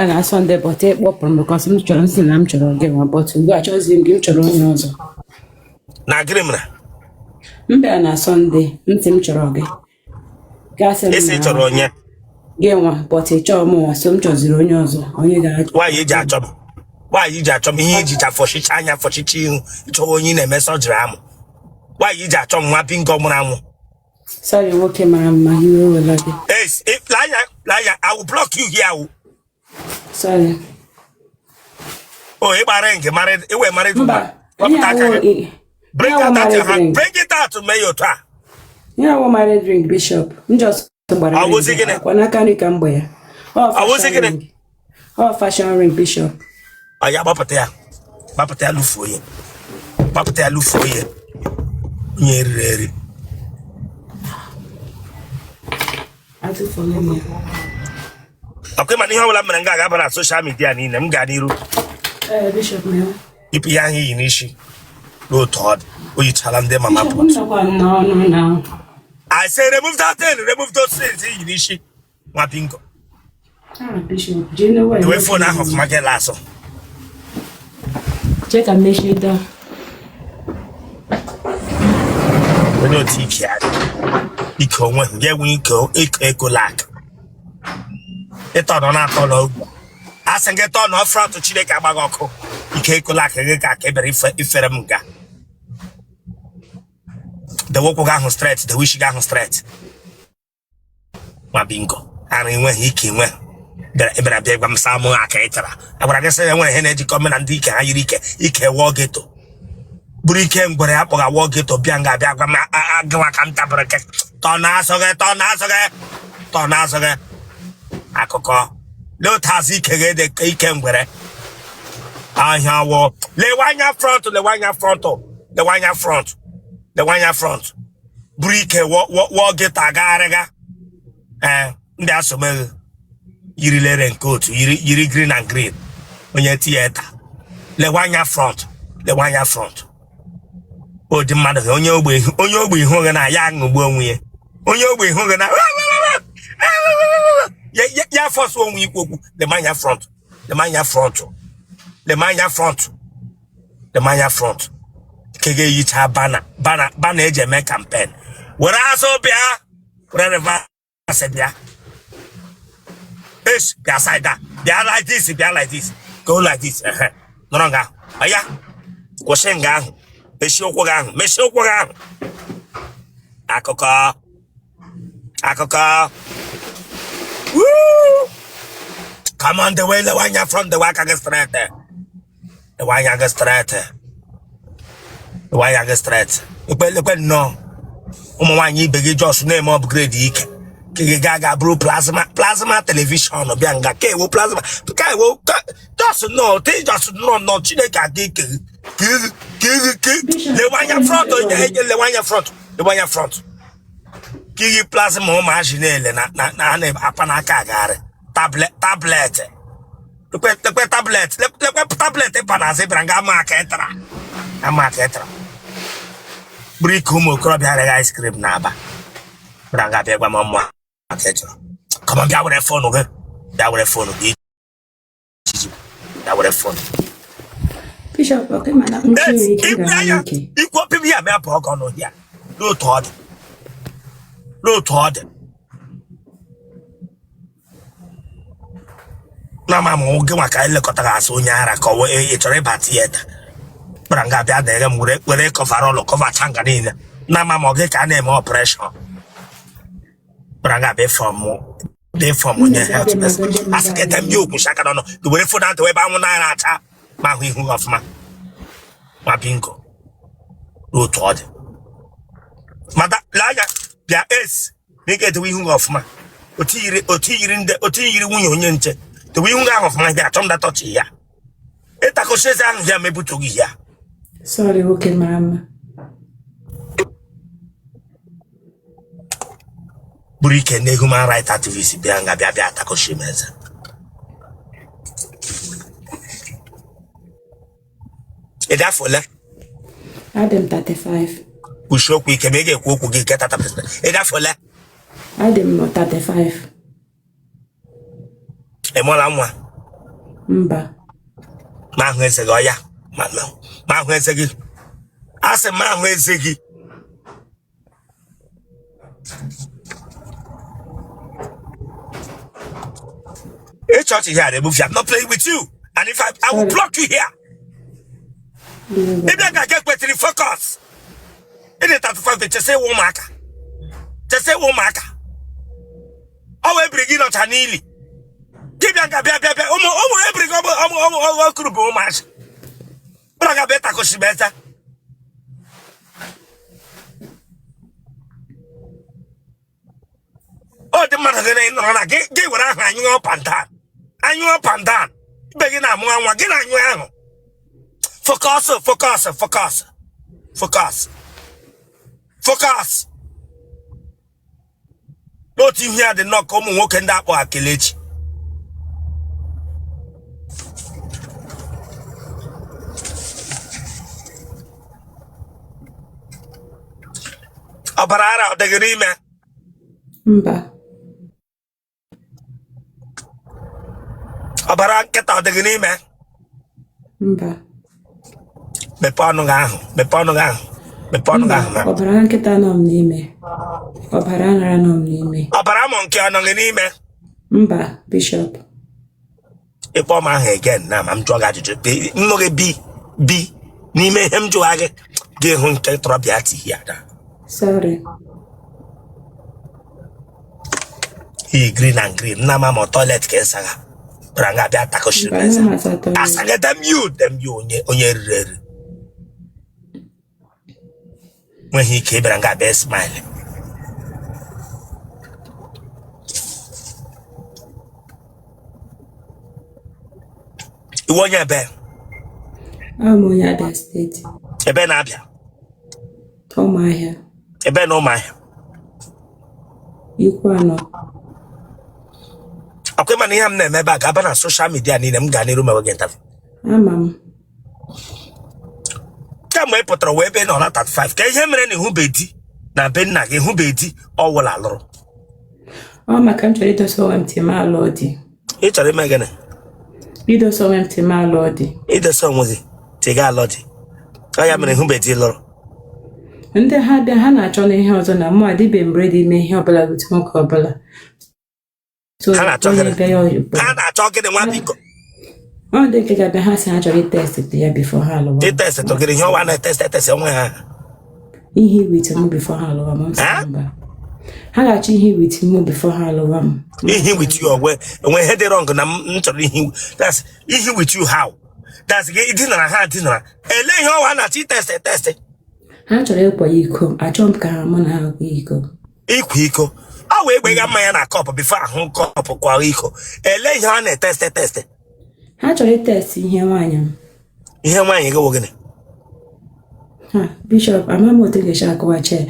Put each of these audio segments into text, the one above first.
Na Sunday, but ị kpọpụrụ m because m chọrọ, m sị na m chọrọ gị nwa, but ugbu a achọghịzi m gị, m chọrọ onye ọzọ. Na gịnị mere? M bịara na Sunday, m sị m chọrọ gị, gasị m Ị sị na chọrọ onye? Gị nwa, but ị chọọ m nwa, so m chọziri onye ọzọ, onye ga-achọ. Nwaanyị eji achọ m, nwaanyị iji achọ m ihe ijicha fọchicha anya, fọchicha ihu, ịchọwa onye ị na-eme sọjiri amụ. Nwaanyị iji achọ m, nwa bingo mụrụ anwụ. Sorry, nwoke mara mma, iwe wela gị. Yes, lee anya, lee anya, I will block you here. O. Sorry. Oh, ị gbara nke married, ị wee married Mba. woman. Wepụta aka gị. Bring Ihe out awụ that your married hand. ring. Bring it out, mee ya otu a. Ihe awụ married ring, Bishop. M just gbara Ọ wụzi ring. gịnị? Akwa n'aka nri ka m gba ya. Ọ Ọ wụzi fashion gịnị? ring. Ọ fashion ring, Bishop. Ọ ya gbapụta ya. Gbapụta ya lụfuo ya. Gbapụta ya lụfuo ya. Onye eriri eri. Atụfuola m ya. Ọkwa ịma na ihe ọbụla mere m ga-aga na social media niile m gaa n'iru. Ee, Bishop mewe. Yipụ ihe ahụ i yi n'isi n'otu ọ dị. O yichala ndị mama Bishop, m put. nọkwa m n'ọnụ na. I say remove that thing, remove those things i yi n'isi. Nwa bingo. Ah, Bishop, jee n'ụwa. Dewe phone ahụ ọfụma gị laa azụ. Chee ka m mechie daa. Onye otu ike ya ike onwe ha ga-enwe ike ike ekolak ịtọ nọ na-atọ n'ogbe a sị gị tọ nọ front. Chineke agbaghị ọkụ ike ekolak gị ka ka ebere ifere m ga dewe ụkwụ gị ahụ straight, dewe isi gị ahụ straight. Nwa bingo, ara enweghị ike enwe bịara bịa gwa m sa mụ aka ị tara. Agwara gị sị ya nwere ihe na-ejikọ m na ndị ike ha yiri ike ike wụọ ghetto bụrụ ike ngwere ya kpọga wụọ ghetto bịa nga bịa gwa m agịwa ka m tabara gị tọ na-azụ gị, tọ na-azụ gị, tọ na-azụ gị. Akụkọ lee otu azụ ike gị dị ka ike ngwere ahịa wụ. Lewe anya front, lewe anya front, lewe anya front, lewe anya front. Buru ike wụọ ghetto agagharịga. Ee, ndị asomeghi yiri lere nke otu yiri yiri green and green onye theatre. Lewe anya front, lewe anya front. Ụdị mmadụ ha onye ogbe onye ogbe ihu gị na ya aṅụgbu onwe ya, onye ogbe ihu gị na ya force onwe ikwu okwu. Lewe anya front, lewe anya front, lewe anya front, lewe anya front. Ke ga-eyicha banner, banner, banner eji eme campaign. Were azụ bịa, were reverse bịa. Es bịa side a, bịa like this, bịa like this, go like this. Ehe, nọrọ nga ahụ. Ọya, kwụsị nga ahụ, mechie ụkwụ gị ahụ, mechie ụkwụ gị ahụ. Akụkọ akụkọ. Woo! Come on, the way, lewe anya front, dewe aka gị straight, lewe anya gị straight, lewe anya gị straight. Lekwe, lekwe nnọọ ụmụ nwaanyị ibe gị just na-eme upgrade ike ka gị ga ga bụrụ plasma, plasma television bịa nga ka ewo plasma ka ewo just nnọọ te just nnọọ nnọọ. Chineke aga ike gị ka gị ka gị ka lewe anya front, onye lewe anya front, lewe anya front ka iyi plasma ụmụazị na-ele na na na ha na-apa n'aka agagharị. Tablet, tablet, lekwe, lekwe tablet, lekwe tablet ịpa n'azụ ịbịara nga ama aka ịtara, ama aka ịtara bụrụ ike ụmụ okorobịa arịghị ice cream na-aba bịara nga bịa gwa m mma aka ịchọrọ. Come on, bịa were phone gị, bịa were phone gị ijiji, bịa were phone. Bishop, ọkụ ma na nchi nwere ike Ikwu gara anya n'ike. Ikwu opi ya mee pụọ gị ọnụ ya n'otu ọ dị, n'otu ọ dị na ama m oge maka elekọtara asị onye ara ka ọ ị chọrọ ịba theatre kpara nga bịa dere m were were coverall covercha nga niile na ama m oge ka a na-eme operation kpara nga bịa form dị form onye health person asị ka ete m ya okwu shaka n'ọnụ were phone ahụ ebe anwụ naghị acha ma ahụ ihu gị ọfụma ma bingo n'otu ọ dị mada. Lee anya bịa es na ị ga-edewe ihu gị ọfụma otu yiri otu yiri ndị otu yiri nwunye onye nche. Dewe ihu gị ahụ ọfụma bịa achọ m datọchi ya ịtakọchi eze ahụ ya mebutu gị ya. Sorry, nwoke mara mma. Bụrụ ike ndị human rights activist bịa nga bịa bịa atakọchi m eze. Ị dị afọ ole? Adị m 35. Kwuchie okwu ike ma ị ga-ekwu okwu gị nke tata president. Ị dị afọ ole? Adị m 35. Ị mụọla nwa? Mba. Ma ahụ eze gị ọya ma ahụ eze gị asị ma ahụ eze gị. Church here, they move you. I'm not playing with you. And if I will block you here. Maybe I can get better focus. It is 35 chese ụmụaka. Chese ụmụaka. Ọ wee biri gị nọcha n'ili. Gị bịa nga bịa bịa bịa ụmụ ụmụ ebiri gị ọmụ ọmụ ọmụ ọkụrụ bụ ụmụazị. Ụlọ ga-abịa takoshi bụ eze. Ọ dị mmadụ gị nọrọ na gị gị were ahụ anyụ up and down. Anyụ up and down. Ibe gị na-amụ nwa gị na-anyụ ahụ. Focus, focus, focus. Focus. Focus. N'otu ihe a dị nnọọ ka ụmụ nwoke ndị akpọ Akelechi. Ọbara ara ọ dị gị n'ime? Mba. Ọbara nkịta ọ dị gị n'ime? Mba. Mepee ọnụ gị ahụ, mepee ọnụ gị ahụ, mepee ọnụ gị Mba, ahụ ma. ọbara nkịta nọ m n'ime. Ọbara aṅara nọ m n'ime. Ọbara mụ nke ọ nọ gị n'ime? Mba, Bishọp. Ịkpọ m ahụ again na ma m jụọ gị ajụjụ nnụ gị bi bi n'ime ihe m jụwa gị gị hụ nke tọrọ bịa tihi ada. Sorry. Iyi green and green nna ma ma toilet ka ịsagha bịara nga bịa takoshiri Mba, m eze. ana m asa toilet. Asaghị dem you dem you onye onye riri eri nweghị ike ịbịara nga bịa smile. Iwe onye ebe? Abụ m onye Abia steeti. Ebe na-abịa? Ụmụahịa. Ebe na Ụmụahịa? Ikwuano. Ọkwa ịma na ihe m na-eme ebe a ga-aba na social media niile m gaa n'iru mewe gị interview. Ama m. Kemgbe ị pụtara wee ebe ị nọ na 35 ka ihe mere na ịhụbe di na be nna gị hụbe di ọwụla lụrụ. Ọ maka m chọrọ idosa onwe m till m alụọ di. Ị chọrọ ime gịnị? Idosa onwe m till m alụọ di. Idosa onwe gị till gị alụọ di. Ọ ya mere ịhụbe di lụrụ. Ndị ha bịa ha na-achọ n'ihe ọzọ na mụ adịbe m ready ime ihe ọbụla with nwoke ọbụla. So Ha na-achọ onye gịnị? bịa ya ọyịkpọ. Ha na-achọ gịnị nwa biko? Ọ dị nke ga-abịa ha sị ha chọrọ itest ya before ha alụwa m. Itest gịnị ihe ọwa na-etest etest onwe ha? Ihe with m before ha alụwa m. M sị Ha? mba. Ha ga-achọ ihe with m before ha alụwa m. Ihe with you onwe onwe ihe dị wrong na m chọrọ ihe that's ihe with you how? That's gị dinara ha dinara. Ele ihe ọwa na-achọ itest etest? Ha chọrọ ịkwa ya iko. Achọghị m ka ha mụ na ha kwa iko. Ịkwa iko. Ọ wee gbega mmanya na cup before ahụ cup kwa iko. Ele ihe a na-etest etest? Ha chọrọ itest ihe nwaanyị m. Ihe nwaanyị gị wụ gịnị? Ha, Bishọp, ama m otu m ga-esi akọwacha ya.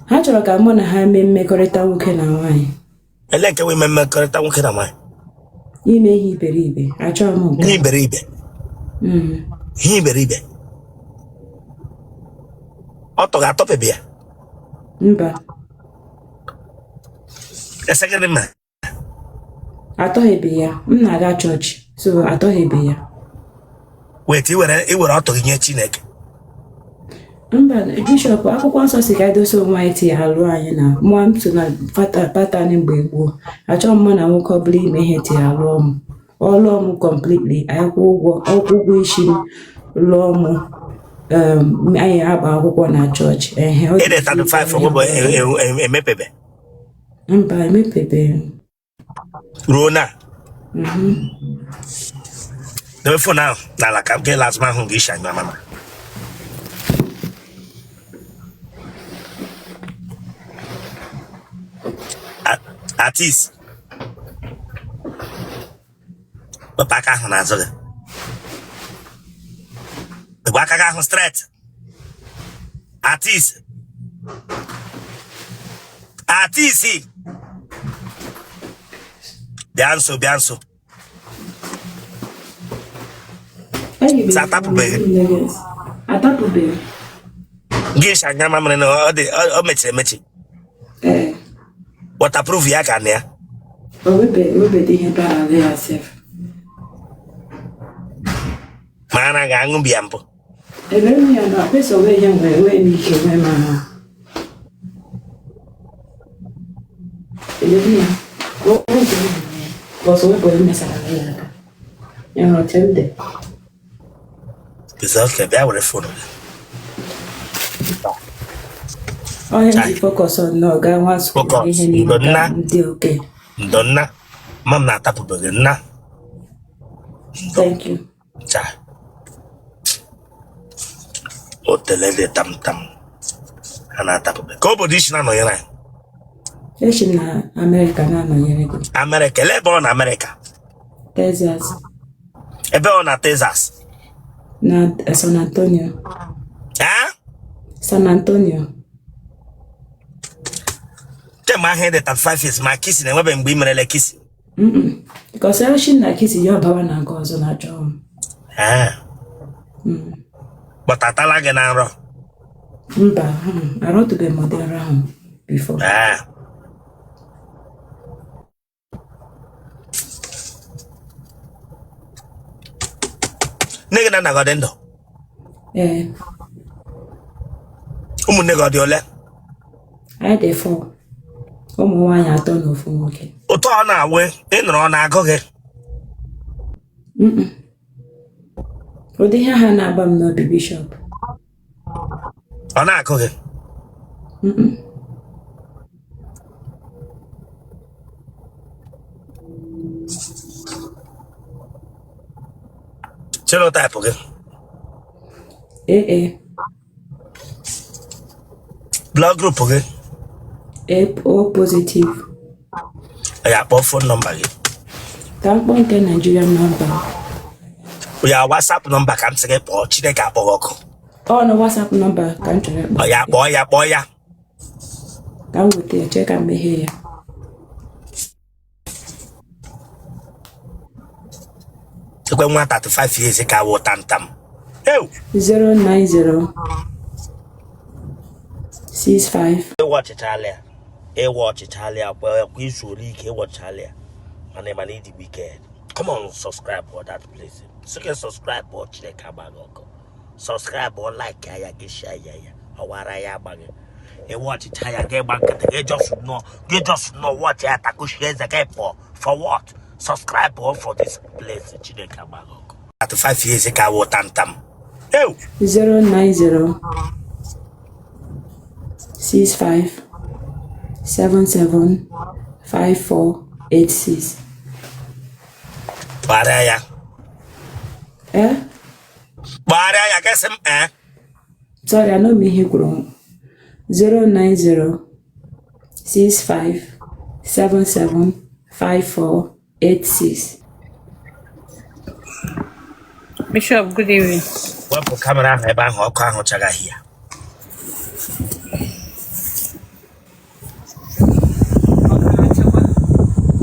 Ha chọrọ ka mụ na ha mee mmekọrịta nwoke na nwaanyị. Ele nke wee ime mmekọrịta nwoke na nwaanyị? Ime ihe iberibe. Achọghị m nke Ihe a. iberibe. Ihe iberibe. Ọ tọghị atọpebe ya. Mba. Ese gịnị ma? Atọghebe ya. M na-aga chọọchị, so atọghebe ya. Wait, iwere ọtọ gị nye Chineke. Mba, Bishọp, akwụkwọ nsọ si ka anyị dosa onwe anyị till alụọ anyị na mụọ m so na pattern mgbe gboo. Achọghị m mụ na nwoke ọbụla ime ihe till alụọ m. Ọ lụọ m completely, anyị kwụọ ụgwọ, ọ kwụọ ụgwọ isi m, lụọ m, anyị agba akwụkwọ na chọọchị. Ehe, ọ dị Ede 35 ihe bụ ọbụla. emepebe. Mba, emepebeghị. Ruo na. Debe phone ahụ n'ala ka m gaa azụ ahụ gị isi anyụ amama. Artist. Wepụ aka ahụ n'azụ gị. Wepụ aka gị ahụ straight. Artist. Artist. Bịa nso, bịa nso. Sa atapụbeghị. Atapụbeghị. Gị isi anya mamịrị na ọ dị o mechiri emechi. Ee. Waterproof ya ka na ya. O webedị ihe bara ya sef. Ma ara ga-aṅụ biya mbụ. Ebe m ya na pesa onwe ya nwere enweghị m ike nwee ma ha. Ebe m ya, o ji m bọsụ wepụ emesara ya aka. Ya hụrụ otu m dị. It's okay, bịa were phone gị. Onye ji focus on na ọga nwa school Focus. ihe niile Ndo nna. ka m dị oke. Ndo nna. Mma m na-atapụbeghị nna. Ndo. Thank you. Cha. O tele dị tam tam. Ha na-atapụbeghị. Ka obodo isi na-anọnyere anyị. Echi m na Amerịka na-anọnyere gị. Amerịka, ele ebe ọ na Amerịka? Texas. Ebe ọ na Texas? Na San Antonio. Eh? San Antonio. Kemgbe ahụ ị dị 35 years ma kissing enwebeghị mgbe ị merele kissing. Because echi na kissing ya ọbawa na nke ọzọ na-achọ m. Eh. But atala gị na nrọ. Mba, arọtụbeghị m ụdị nrọ ahụ before. Eh. Nne gị na nna gị ọ dị ndụ? Ee. Ụmụnne gị ọ dị ole? Anyị dị 4. Ụmụ nwaanyị atọ na ofu nwoke. Ụtọ ọ na-awụ ị nọrọ ọ na-agụ gị? Ụdị ihe ha na-agba m n'obi, Bishop. Ọ na-agụ gị? Genotype gị? AA. Blood group gị? O positive. Ya kpọọ phone number gị. Ka m kpọọ nke Nigerian number. Ya WhatsApp number ka m sị gị kpọọ. Chineke akpọghị ọkụ. Ọ na WhatsApp number ka m chọrọ ịkpọ. Ọ ya kpọọ ya, kpọọ ya. Ka m weta ya, chee ka m meghee ya. Ekwe nwa 35 years ka wụ tamtam. Ew! 090 65 Ịwa ọchịchala ya. Ịwa ọchịchala ya kwa kwa izu ole ike ịwa ọchịchala ya. Mana ịma na ịdị wicked. Come on, subscribe for that place. Sị gị subscribe ọ Chineke agbaghị ọkụ. Subscribe ọ like ya gị share ya ya. Ọwara ya agbaghị. Ịwa ọchịcha ya gị gba nkịtị gị just nọ gị just nọ watch ya takushi eze gị pụọ. For what? Subscribe ọ for this place. Chineke agbaghị ọkụ. 35 years ka wụ tamtam. Ew! 090 65 77 54 86. Kpagharịa ya. Eh? Kpagharịa ya gasị m eh? Sorry, anọ m ihe kwuru. 090 65 77 54 86. Bishop, good evening. Wepụ camera ahụ ebe ahụ ọkụ ahụ chagaghị ya.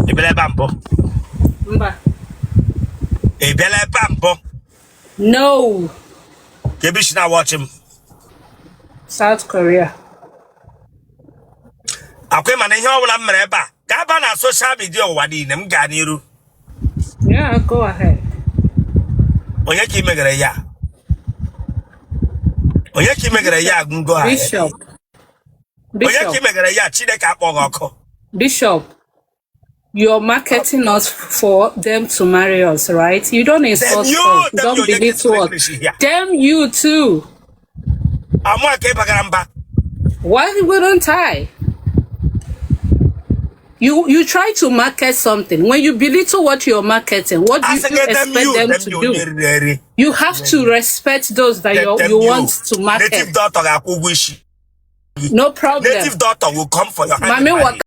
Ị bịala ebe a mbụ? Mba. Ị bịala ebe a mbụ? No. Ka ebe isi na-awọchị m. South Korea. Akwa ịma na ihe ọbụla m mere ebe a ga-aba na social media ụwa niile m gaa n'iru. Yeah, go ahead. Onye ka ị megere ya? Onye ka ị megere ya ngo ahead? Bishop. Onye ka ị Bishop. megere ya Chineke akpọghị ọkụ? Bishop. You're marketing us for them to marry us, right? You don't Damn insult you, us. You damn don't you, onye ka belittle ị us. English here. Damn you too. Amụ a ka ị bagara mba. Why wouldn't I? You try to market something. When you belittle what you're marketing, what do A you sị gị damn expect you, them damn to you do? onye riri eri. You have to respect those that Damn you damn you you. want to Native market. doctor ga-akwụ ụgwọ isi. No problem. Native doctor will come for your hand Mami in water marriage.